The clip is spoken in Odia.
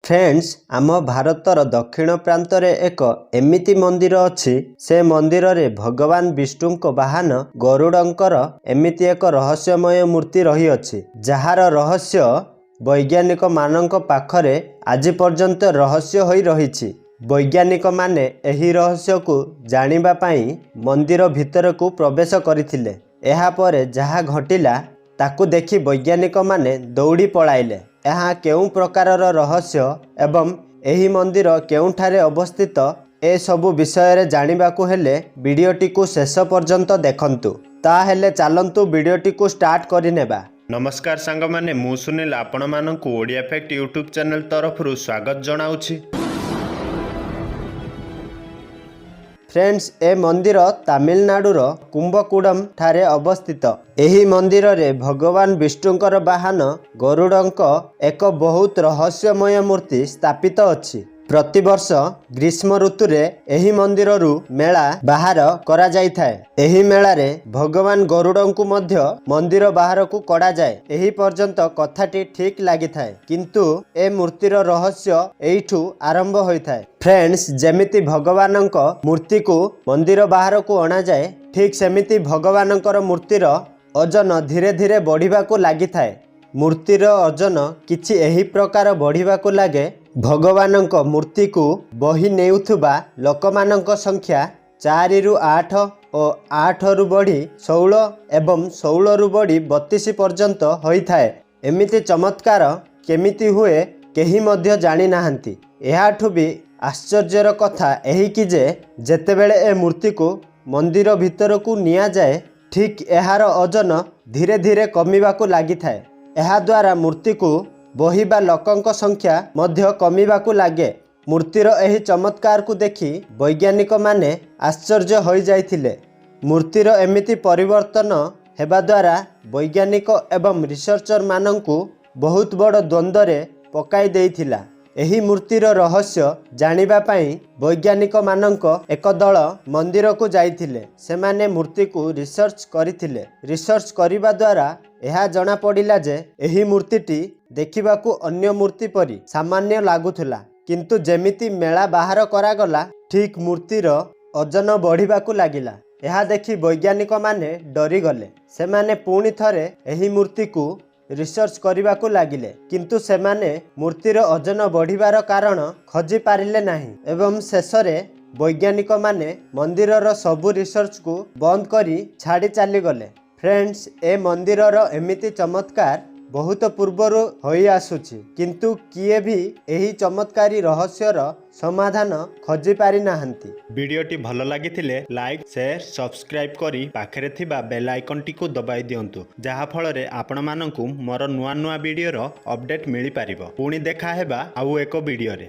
ଫ୍ରେଣ୍ଡସ୍, ଆମ ଭାରତର ଦକ୍ଷିଣ ପ୍ରାନ୍ତରେ ଏକ ଏମିତି ମନ୍ଦିର ଅଛି, ସେ ମନ୍ଦିରରେ ଭଗବାନ ବିଷ୍ଣୁଙ୍କ ବାହନ ଗରୁଡ଼ଙ୍କର ଏମିତି ଏକ ରହସ୍ୟମୟ ମୂର୍ତ୍ତି ରହିଅଛି, ଯାହାର ରହସ୍ୟ ବୈଜ୍ଞାନିକମାନଙ୍କ ପାଖରେ ଆଜି ପର୍ଯ୍ୟନ୍ତ ରହସ୍ୟ ହୋଇ ରହିଛି। ବୈଜ୍ଞାନିକମାନେ ଏହି ରହସ୍ୟକୁ ଜାଣିବା ପାଇଁ ମନ୍ଦିର ଭିତରକୁ ପ୍ରବେଶ କରିଥିଲେ। ଏହାପରେ ଯାହା ଘଟିଲା, ତାକୁ ଦେଖି ବୈଜ୍ଞାନିକମାନେ ଦୌଡ଼ି ପଳାଇଲେ। ଏହା କେଉଁ ପ୍ରକାରର ରହସ୍ୟ ଏବଂ ଏହି ମନ୍ଦିର କେଉଁଠାରେ ଅବସ୍ଥିତ, ଏସବୁ ବିଷୟରେ ଜାଣିବାକୁ ହେଲେ ଭିଡ଼ିଓଟିକୁ ଶେଷ ପର୍ଯ୍ୟନ୍ତ ଦେଖନ୍ତୁ। ତାହେଲେ ଚାଲନ୍ତୁ, ଭିଡ଼ିଓଟିକୁ ଷ୍ଟାର୍ଟ କରିନେବା। ନମସ୍କାର ସାଙ୍ଗମାନେ, ମୁଁ ସୁନୀଲ ଆପଣମାନଙ୍କୁ ଓଡ଼ିଆ ଫ୍ୟାକ୍ଟ ୟୁଟ୍ୟୁବ୍ ଚ୍ୟାନେଲ୍ ତରଫରୁ ସ୍ୱାଗତ ଜଣାଉଛି। ଫ୍ରେଣ୍ଡସ୍, ଏ ମନ୍ଦିର ତାମିଲନାଡୁର କୁମ୍ବକୁଡ଼ମ ଠାରେ ଅବସ୍ଥିତ। ଏହି ମନ୍ଦିରରେ ଭଗବାନ ବିଷ୍ଣୁଙ୍କର ବାହନ ଗରୁଡ଼ଙ୍କ ଏକ ବହୁତ ରହସ୍ୟମୟ ମୂର୍ତ୍ତି ସ୍ଥାପିତ ଅଛି। ପ୍ରତିବର୍ଷ ଗ୍ରୀଷ୍ମ ଋତୁରେ ଏହି ମନ୍ଦିରରୁ ମେଳା ବାହାର କରାଯାଇଥାଏ। ଏହି ମେଳାରେ ଭଗବାନ ଗରୁଡ଼ଙ୍କୁ ମଧ୍ୟ ମନ୍ଦିର ବାହାରକୁ କଢ଼ାଯାଏ। ଏହି ପର୍ଯ୍ୟନ୍ତ କଥାଟି ଠିକ୍ ଲାଗିଥାଏ, କିନ୍ତୁ ଏ ମୂର୍ତ୍ତିର ରହସ୍ୟ ଏଇଠୁ ଆରମ୍ଭ ହୋଇଥାଏ। ଫ୍ରେଣ୍ଡସ୍, ଯେମିତି ଭଗବାନଙ୍କ ମୂର୍ତ୍ତିକୁ ମନ୍ଦିର ବାହାରକୁ ଅଣାଯାଏ, ଠିକ୍ ସେମିତି ଭଗବାନଙ୍କର ମୂର୍ତ୍ତିର ଓଜନ ଧୀରେ ଧୀରେ ବଢ଼ିବାକୁ ଲାଗିଥାଏ। ମୂର୍ତ୍ତିର ଓଜନ କିଛି ଏହି ପ୍ରକାର ବଢ଼ିବାକୁ ଲାଗେ। ଭଗବାନଙ୍କ ମୂର୍ତ୍ତିକୁ ବୋହି ନେଉଥିବା ଲୋକମାନଙ୍କ ସଂଖ୍ୟା 4ରୁ 8 ଓ 8ରୁ ବଢ଼ି 16 ଏବଂ 16ରୁ ବଢ଼ି 32 ପର୍ଯ୍ୟନ୍ତ ହୋଇଥାଏ। ଏମିତି ଚମତ୍କାର କେମିତି ହୁଏ, କେହି ମଧ୍ୟ ଜାଣିନାହାନ୍ତି। ଏହାଠୁ ବି ଆଶ୍ଚର୍ଯ୍ୟର କଥା ଏହିକି ଯେ ଯେତେବେଳେ ଏ ମୂର୍ତ୍ତିକୁ ମନ୍ଦିର ଭିତରକୁ ନିଆଯାଏ, ଠିକ୍ ଏହାର ଓଜନ ଧୀରେ ଧୀରେ କମିବାକୁ ଲାଗିଥାଏ। ଏହାଦ୍ୱାରା ମୂର୍ତ୍ତିକୁ ବୋହିବା ଲୋକଙ୍କ ସଂଖ୍ୟା ମଧ୍ୟ କମିବାକୁ ଲାଗେ। ମୂର୍ତ୍ତିର ଏହି ଚମତ୍କାରକୁ ଦେଖି ବୈଜ୍ଞାନିକମାନେ ଆଶ୍ଚର୍ଯ୍ୟ ହୋଇଯାଇଥିଲେ। ମୂର୍ତ୍ତିର ଏମିତି ପରିବର୍ତ୍ତନ ହେବା ଦ୍ୱାରା ବୈଜ୍ଞାନିକ ଏବଂ ରିସର୍ଚ୍ଚରମାନଙ୍କୁ ବହୁତ ବଡ଼ ଦ୍ୱନ୍ଦ୍ୱରେ ପକାଇ ଦେଇଥିଲା। ଏହି ମୂର୍ତ୍ତିର ରହସ୍ୟ ଜାଣିବା ପାଇଁ ବୈଜ୍ଞାନିକମାନଙ୍କ ଏକ ଦଳ ମନ୍ଦିରକୁ ଯାଇଥିଲେ। ସେମାନେ ମୂର୍ତ୍ତିକୁ ରିସର୍ଚ୍ଚ କରିଥିଲେ। ରିସର୍ଚ୍ଚ କରିବା ଦ୍ୱାରା ଏହା ଜଣାପଡ଼ିଲା ଯେ ଏହି ମୂର୍ତ୍ତିଟି ଦେଖିବାକୁ ଅନ୍ୟ ମୂର୍ତ୍ତି ପରି ସାମାନ୍ୟ ଲାଗୁଥିଲା, କିନ୍ତୁ ଯେମିତି ମେଳା ବାହାର କରାଗଲା, ଠିକ୍ ମୂର୍ତ୍ତିର ଓଜନ ବଢ଼ିବାକୁ ଲାଗିଲା। ଏହା ଦେଖି ବୈଜ୍ଞାନିକମାନେ ଡରିଗଲେ। ସେମାନେ ପୁଣି ଥରେ ଏହି ମୂର୍ତ୍ତିକୁ ରିସର୍ଚ୍ଚ କରିବାକୁ ଲାଗିଲେ, କିନ୍ତୁ ସେମାନେ ମୂର୍ତ୍ତିର ଓଜନ ବଢ଼ିବାର କାରଣ ଖୋଜି ପାରିଲେ ନାହିଁ ଏବଂ ଶେଷରେ ବୈଜ୍ଞାନିକମାନେ ମନ୍ଦିରର ସବୁ ରିସର୍ଚ୍ଚକୁ ବନ୍ଦ କରି ଛାଡ଼ି ଚାଲିଗଲେ। ଫ୍ରେଣ୍ଡସ୍, ଏ ମନ୍ଦିରର ଏମିତି ଚମତ୍କାର ବହୁତ ପୂର୍ବରୁ ହୋଇଆସୁଛି, କିନ୍ତୁ କିଏ ବି ଏହି ଚମତ୍କାରୀ ରହସ୍ୟର ସମାଧାନ ଖୋଜି ପାରିନାହାନ୍ତି। ଭିଡ଼ିଓଟି ଭଲ ଲାଗିଥିଲେ ଲାଇକ୍, ସେୟାର, ସବସ୍କ୍ରାଇବ୍ କରି ପାଖରେ ଥିବା ବେଲ୍ ଆଇକନ୍ଟିକୁ ଦବାଇ ଦିଅନ୍ତୁ, ଯାହାଫଳରେ ଆପଣମାନଙ୍କୁ ମୋର ନୂଆ ନୂଆ ଭିଡ଼ିଓର ଅପଡ଼େଟ୍ ମିଳିପାରିବ। ପୁଣି ଦେଖା ହେବା ଆଉ ଏକ ଭିଡ଼ିଓରେ।